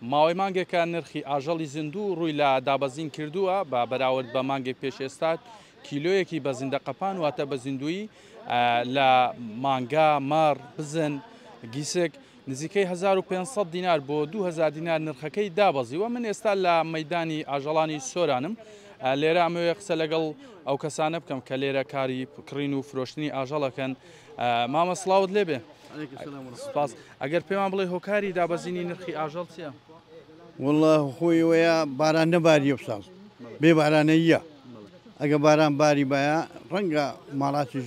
ماوەی مانگێکە نرخی ئاژەڵی زیندوو ڕووی لە دابەزین کردووە، بە بەراورد بە مانگێک پێش ئێستا کیلۆیەکی بە زیندەقەپان واتە بە زیندوویی لە مانگا، مەڕ، بزن، گیسک نزیکەی 1500 دینار بۆ 2000 دینار نرخەکەی دابەزیوە. من ئێستا لە مەدانی ئاژەڵانی سۆرانم، لێرە ئەمەوێ قسە لەگەڵ ئەو کەسانە بکەم کە لێرە کاری کڕین و فرۆشتنی ئاژەڵەکەن. مامە سڵاوت لێبێ. سپاس. ئەگەر پێمان بڵێ هۆکاری دابەزینی نرخی ئاژەڵ چییە؟ والله خۆی وەیە باران نەباریە ساڵ بێ بارانەیە. ئەگە باران باری باە ڕەنگە ماڵاتیش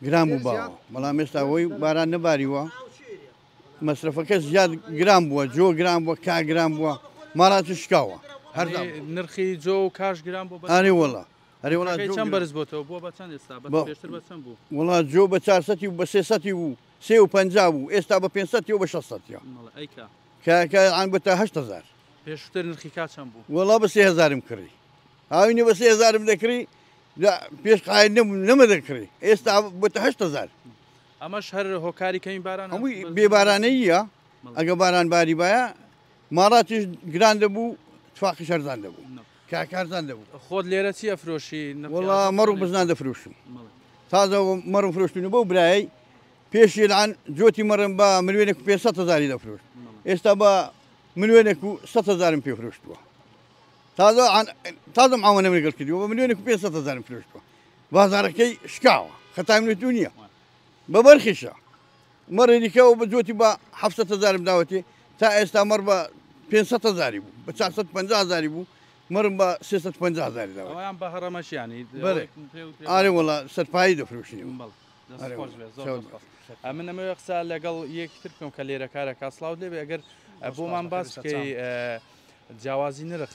گران بوو باوە، بەڵام ئێستا هۆی باران نەباریوە مەصرفەکە زیاد گران بووە، جۆ گران بووە، کا گران بووە، ماڵاتی شکاوە. هەر نرخی جۆ و کاش گران بوو. ئارێ وەڵا ئەرێ وەڵا چەند بەرز بۆتەوە؟ بووە بە چەند ئێستا؟ پێشتر بە چەند بوو؟ وەڵا جۆ بە 400 و بە 300 بوو، 350 بوو، ئێستا بە 500 و بە 600. ئەی کا؟ کە عان بۆتە 8000. پێشتر نرخی کا چەند بوو؟ وەڵا بە 3000م کڕی، هاوینی بە 3000م دەکڕی، پێش قاید نەمە دەکڕی، ئێستا بۆتە 8000. ئەمەش هەر هۆکاری کەمی باران هەمووی بێبارانەیە. ئەگە باران باری باە ماڵاتیش گران دەبوو، تفاقیش هەرزان دەبوو، کاکارزان دەبوو. خۆت لێرە چی ئەفرۆشی؟ وەڵا مەڕ و بزنان دەفرۆشم. تازە مەڕ و فرۆشتن بەو برایەی پێشی لەعان جۆتی مەڕم بە 1,500,000 دەفرۆشت، ئێستا بە 1,100,000 پێ فرۆشتووە. تازە معاونەم لەگەڵ کردووە بە 1,500,000 فرۆشتووە. بازارەکەی شکاوە، خەتای من تو نییە، بە بەرخیشە. مەڕی دیکەەوە بە جۆتی بە 700,000 داوەتێ، تا ئێستا مەڕ بە 500,000 بوو، بە 450,000 بوو، مەڕم بە 350,000 داوە. ئەویان بە هەڕەمەشیانی؟ بەڵێ ئارێ وەڵا سەرپایی دەفرۆشین. من ئەمەوێ قسە لەگەڵ یەکتر بکەم کە لێرە کارەکە. سڵاوت لێبێ. ئەگەر بۆمان باس بکەی جیاوازی نرخ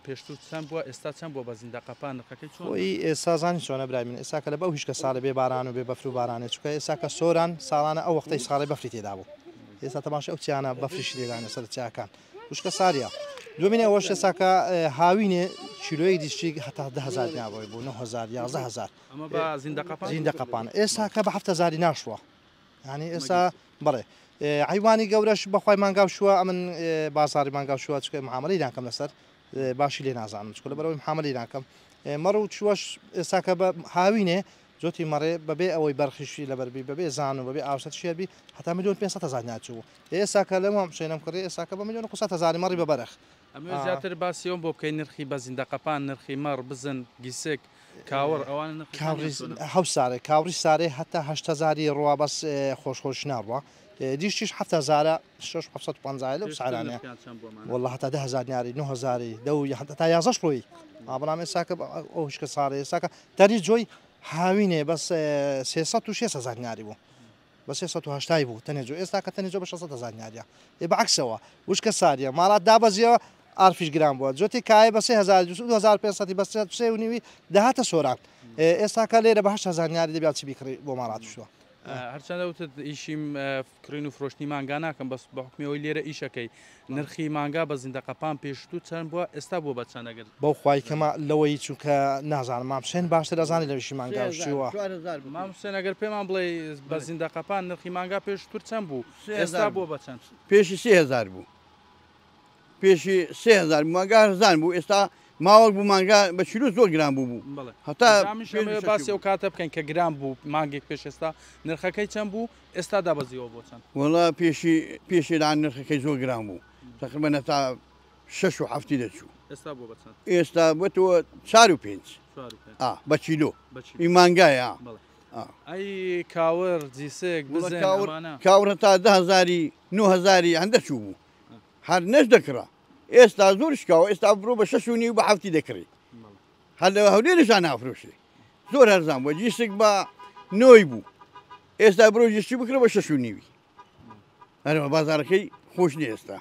پێشتر چەند بووە، ئێستا چەند بووە بە زیندەقەپان نرخەکەی چۆن؟ خۆی ئێستا زانی چۆنە برای من، ئێستا کە لە بەو هیچکە ساڵێ بێ باران و بێ بەفر و بارانێ، چونکە ئێستا کە سۆران ساڵانە ئەو وەختەی ساڵێ بەفری تێدا بوو، ئێستا تەماشا ئەو چیانە بەفریشی تێدانە سەر چیاکان، وشکە ساریە. دومینە ئەوەش ئێستا کە هاوینێ کیلۆیەک دیشتیک هەتا 10,000 دینار بۆی بوو، 9,000 11,000. ئەمە بە زیندەقەپان؟ زیندەقەپان ئێستا کە بە 7,000 ناشووە. یعنی ئێستا بەڵێ حیوانی گەورەش بەخوای مانگاو شووە. ئەمن بازاری مانگاو شووە، چکە محاملەی ناکەم لەسەر باشی لێ نازانم، چکە لەبەرەوەی محاملەی ناکەم. مەڕ و چووەش ئێستا کە بە هاوینێ جۆتی مەڕێ بەبێ ئەوەی بەرخیشی لەبەربی، بەبێ زان و بەبێ ئاوسەت شێربی هەتا 1,500,000 ناچوو. ئێستا کە لەم شوێنم کڕی ئێستا کە بە 1,500,000 مەڕی بە بەرخ. ئەمە زیاتر باسی ئەوم بۆ بکەین نرخی بە زیندەقەپان، نرخی مەڕ، بزن، گیسک، کاوڕ، ئەوانە نرخەکانیان چۆنە؟ حەوت سارێ، کاوڕی سارێ هەتا 8,000 ڕوا، بەس خۆش ناڕوا. دیشتیش 7,000 6,750 لەو سعرانەیە. والله هەتا 10,000 دیناری، 9,000 دەو هەتا 11 ڕۆی. بەڵام ئێستا کە ئەو هیچکە ساڵێ ئێستا کە تەنی جۆی هاوینێ بەس 306,000 دیناری بوو، بە 380 بوو تەنێ جۆ. ئێستا کە تەنێ جۆ بە 600,000 دیناریە. ئێ بەعکسەوە وشکە ساریە، ماڵات دابەزیەوە، ئارفیش گران بووە. جۆتی کایە بە 3,000 2,500 بە سێ و نیوی دەهاتە سۆران. ئێستا کە لێرە بە 8,000 دیناری دەبیات چی بیکڕی بۆ ماڵات شووە. هەرچەندە وتت ئیشیم کڕین و فرۆشتنی مانگا ناکەم، بەس بە حکومیەوەی لێرە ئیشەکەی نرخی مانگا بە زیندەقەپان پێشتوو چەند بووە، ئێستا بووە بە چەند؟ ئەگەر بەو خوای کەمە لەوەی چونکە نازانم مام حوسێن باشتر ئەزانێت لەویشی مانگا شووە. مام حوسێن ئەگەر پێمان بڵێ بە زیندەقەپان نرخی مانگا پێشتر چەند بوو، ئێستا بووە بە چەند؟ پێشی 3,000 بوو، پێشی 3,000 مانگا هەرزان بوو، ئێستا ماوەک بوو مانگا بە کیلۆ زۆر گران بوو بوو. هەتا باسی ئەو کاتە بکەین کە گران بوو مانگێک پێش ئێستا نرخەکەی چەند بوو، ئێستا دابەزیەوە بۆ چەند؟ وەڵا پێشی لان نرخەکەی زۆر گران بوو، تقریبا هەتا 6 و 7 دەچوو. ئێستا بۆ بە چەند؟ ئێستا بۆتەوە 4 و 5. بە کیلۆ. ئی مانگایە. ئەی کاوڕ، جیسک، بزن، ئەمانە؟ کاوڕ هەتا 10,000 9,000 هەندە چوو بوو، هەر نەش دەکڕا. ئێستا زۆر شکاوە، ئێستا بڕۆ بە 6.5 بە 7 دەکڕی، هەر لە هەولێرشان نافرۆشێ، زۆر هەرزان بووە. جیسک بە 9 بوو، ئێستا بڕۆ جیسکی بکڕە بە 6.5. هەرەوە بازارەکەی خۆش نییە ئێستا.